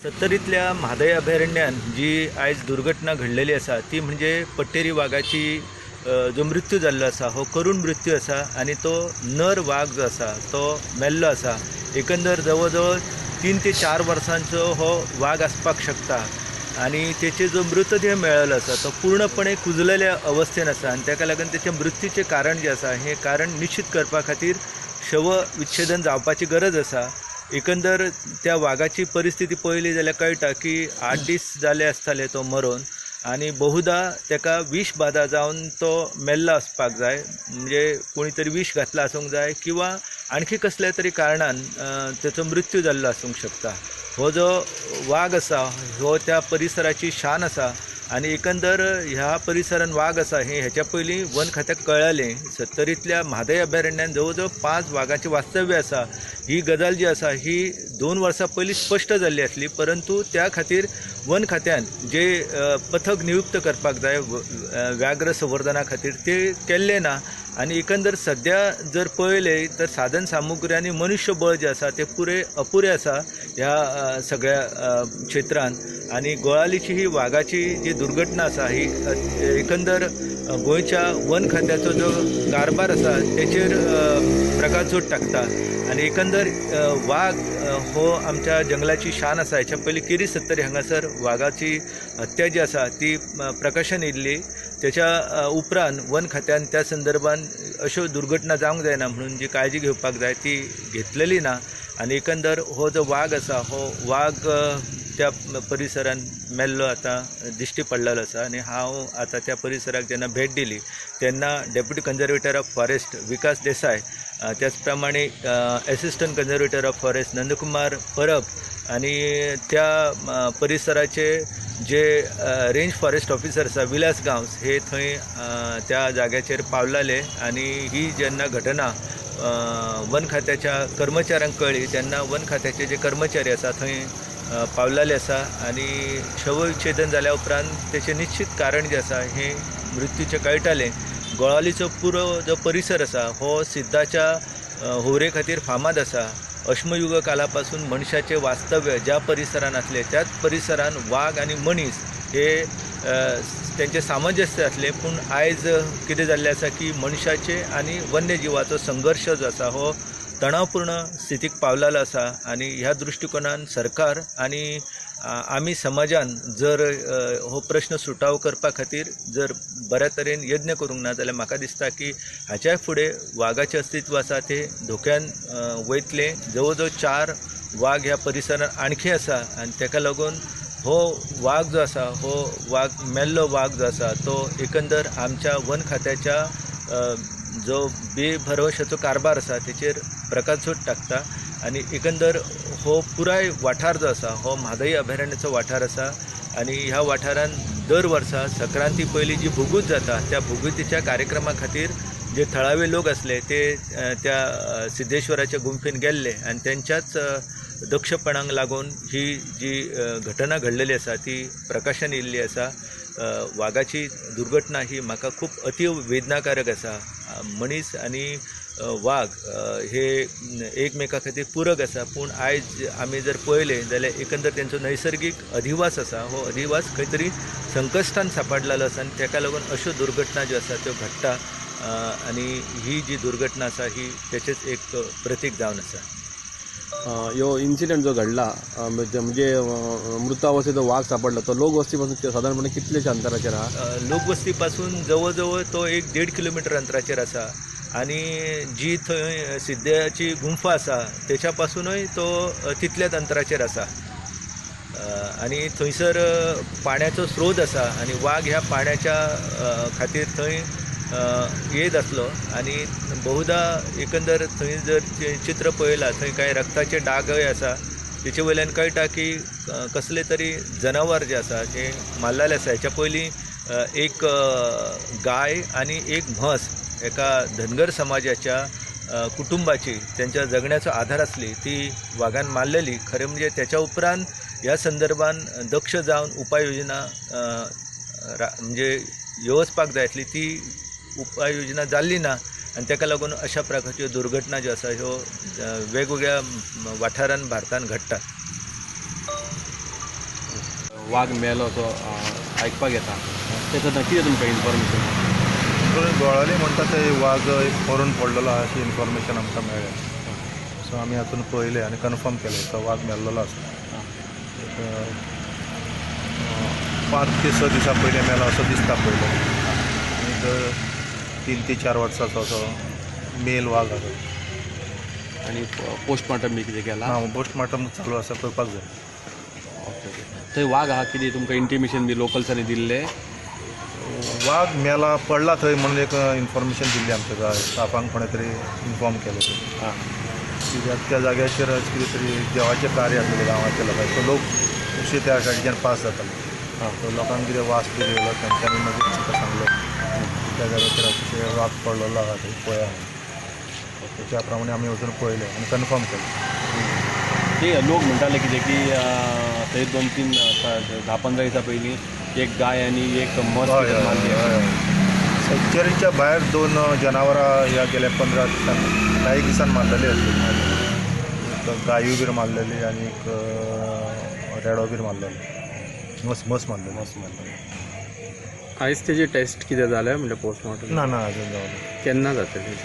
सत्तरींतल्या म्हादय अभयारण्यान जी आयज दुर्घटना घडलेली आसा ती म्हणजे पट्टेरी वागाची जो मृत्यू जाल्लो आसा हो करूण मृत्यू आसा आनी तो नर वाग जो आसा तो मेल्लो आसा. एकंदर जवळ जवळ 3 ते 4 वर्सांचो हो वाग आसपाक शकता आनी तेचे जो मृतदेह मेळ्ळो आसा तो पूर्णपणे कुजलेल्या अवस्थेन आसा आनी ताका लागून तेचे मृत्यूचें कारण जें आसा हें कारण निश्चित करपा खातीर शवविच्छेदन जावपाची गरज आसा. एकंदर त्या वागाची परिस्थिती पळयली जाल्यार कळटा की 8 दीस जाले आसताले तो मरोन आनी बहुधा ताका विष बाधा जावन तो मेल्लो आसपाक जाय, म्हणजे कोणी तरी विष घातला आसूंक जाय किंवा आणखी कसल्या तरी कारणान ताचो मृत्यू जाल्लो आसूंक शकता. हो जो वाग आसा हो त्या परिसराची शान आसा आनी एकंदर ह्या परिसरान वाग आसा हें हेच्या पयलीं वन खात्याक कळ्ळें. सत्तरींतल्या म्हादय अभयारण्यान जवळ जवळ 5 वागाचें वास्तव्य आसा ही गजाल जी आसा ही 2 वर्सां पयलीं स्पश्ट जाल्ली आसली, परंतु त्या खातीर वन खात्यान जे पथक नियुक्त करपाक जाय व्याघ्र संवर्धना खातीर ते केल्लें ना आनी एकंदर सद्या जर पळयलें तर साधन सामुग्री आनी मनुष्यबळ जें आसा तें पुरे अपुरें आसा ह्या सगळ्या क्षेत्रान. आनी गोळालीची ही वागाची जी दुर्घटना आसा ही एकंदर गोंयच्या वन खात्याचो जो कारभार आसा तेचेर प्रकाशझोत टाकता आनी एकंदर वाग हो आमच्या जंगलाची शान आसा. हेच्या पयलीं केरी सत्तरी हांगासर वागाची हत्या जी आसा ती प्रकाशन येयल्ली. त्याच्या उपरांत वन खात्यान त्या संदर्भान अश्यो दुर्घटना जावंक जायना म्हणून जी काळजी घेवपाक जाय ती घेतलेली ना आनी एकंदर हो जो वाग आसा हो वाग त्या परिसरान मेल्लो आतां दिश्टी पडलेलो आसा. आनी हांव आतां त्या परिसराक जेन्ना भेट दिली तेन्ना deputy conservator of forest Vikas Desai, त्याच प्रमाणे assistant conservator of forest Nandkumar Parab आनी त्या परिसराचे जे रेंज फॉरेस्ट ऑफिसर आसा विलास गांवस हे थंय त्या जाग्याचेर पावलाले आनी ही जेन्ना घटना वन खात्याच्या कर्मचाऱ्यांक कळ्ळी तेन्ना वन खात्याचे जे कर्मचारी आसा थंय पावलाले आसा आनी शवविच्छेदन जाल्या उपरांत तेचें निश्चित कारण जें आसा हें मृत्यूचें कळटालें. गोळालीचो पुरो जो परिसर आसा हो सिद्धाच्या होवरे खातीर फामाद आसा. अश्मयुग काला पासून मनशाचें वास्तव्य ज्या परिसरान आसलें त्याच परिसरान वाग आनी मनीस हे तेंचें सामंजस्य आसलें, पूण आयज कितें जाल्लें आसा की मनशाचे आनी वन्यजिवाचो संघर्श जो आसा हो तणावपूर्ण स्थितीक पावलेलो आसा आनी ह्या दृश्टिकोनान सरकार आनी आमी समाजान जर हो प्रश्न सुटावो करपा खातीर जर बऱ्या तरेन यत्न करूंक ना जाल्यार म्हाका दिसता की हाच्या फुडें वागाचें अस्तित्व आसा तें धोक्यान वयतलें. जवळ जवळ 4 वाग ह्या परिसरान आणखी आसा आनी ताका लागून हो वाग जो आसा हो वाग मेल्लो वाग जो आसा तो एकंदर आमच्या वन खात्याच्या जो बेभरवशाचो कारभार आसा तेचेर प्रकाशझोत टाकता आनी एकंदर हो पुराय वाठार जो आसा हो म्हादय अभयारण्याचो वाठार आसा आनी ह्या वाठारान दर वर्सा संक्रांती पयलीं जी भोगूत जाता त्या भोगुतीच्या कार्यक्रमा खातीर जे थळावे लोक आसले ते त्या सिद्धेश्वराच्या गुंफेन गेल्ले आनी तेंच्याच दक्षपणाक लागून ही जी घटना घडलेली आसा ती प्रकाशन येयल्ली आसा. वागाची दुर्घटना ही म्हाका खूब अतीव वेदनाकारक आसा. मनीस आनी वाग हे एकमेका खातीर पूरक आसा, पूण आयज आमी जर पळयलें जाल्यार एकंदर तेंचो नैसर्गीक अधिवास आसा हो अधिवास खंय तरी संकश्टान सापडलेलो आसा आनी ताका लागून अश्यो दुर्घटना ज्यो आसा त्यो घडटा आनी ही जी दुर्घटना आसा ही तेचेच एक प्रतीक जावन आसा. ह्यो इन्सिडंट जो घडला म्हणजे मृतावस्थेत वाग सापडला तो लोकवस्ती पासून साधारणपणे कितल्याच्या अंतराचेर आहा? लोकवस्ती पासून जवळ जवळ तो 1-1.5 किलोमिटर अंतराचेर आसा आनी जी थंय सिद्ध्याची गुंफा आसा तेच्या पासुनूय तो तितल्याच अंतराचेर आसा आनी थंयसर पाण्याचो स्रोत आसा आनी वाग ह्या पाण्याच्या खातीर थंय येत आसलो आनी बहुधा एकंदर थंय जर चित्र पळयलां थंय कांय रक्ताचे डागय आसा तेचे वयल्यान कळटा की कसले तरी जनावर जे आसा ते मारलेले आसा. हेच्या पयलीं एक गाय आनी एक म्हस एका धनगर समाजाच्या कुटुंबाची तेंच्या जगण्याचो आधार आसली ती वागान मारलेली. खरें म्हणजे तेच्या उपरांत ह्या संदर्भान दक्ष जावन उपाय योजना म्हणजे येवजपाक जाय आसली ती उपाय योजना जाल्ली ना आनी ताका लागून अशा प्रकारच्यो दुर्घटना ज्यो आसा ह्यो वेगवेगळ्या वाठारान भारतान घडटात. वाग मेलो असो आयकपाक येता, ते सद्दां कितें तुमकां इन्फॉर्मेशन? गोळाली म्हणटा ते वाग एक मरून पडलेलो आहा अशी इन्फॉर्मेशन आमकां मेळ्ळें. सो आमी हातून पळयलें आनी कन्फर्म केलें तो वाग मेल्लेलो आसा. एक 5 ते 6 दिसां पयलीं मेला असो दिसता पयलो. आनी 3 ते 4 वर्सांचो असो मेल वाग आसा. आनी पोस्टमार्टम बी कितें केलां? ना, पोस्टमार्टम चालू आसा, करपाक जाय. Okay okay. थंय वाग आहा कितें तुमकां इंटिमेशन बी लोकल्सांनी दिल्लें? वाग मेला पडला थंय म्हणून एक इन्फॉर्मेशन दिल्ली आमच्या स्टाफांक, कोणें तरी इन्फॉर्म केलें. कित्याक त्या जाग्याचेर कितें तरी देवाचें कार्य आसलेलें गांवाच्या लोकांक, सो लोक खुबशे त्या सायडीच्यान पास जाताले. सो लोकांक कितें वास बी येयलो तेंच्यांनी मागीर तांकां सांगलें त्या जाग्याचेर अशें वाग पडलेलो आहा थंय पळया म्हणून. त्या प्रमाणे आमी वचून पळयलें आनी कन्फर्म केलें. ते लोक म्हणटाले कितें की थंय 2-3 10-15 दिसां पयलीं एक गाय आनी एक म्हस मारली. सँच्युरीच्या भायर 2 जनावरां ह्या गेल्या 15 दिसांनी 10 दिसान मारलेली आसली. एक गायूय बीन मारलेली आनी एक रेडो बीन मारलेलो, म्हस मारलेली. म्हस मारलेली. आयज तेजी टेस्ट कितें जाल्या म्हणजे पोस्टमॉर्टम? ना ना, अजून जावना. केन्ना जातली?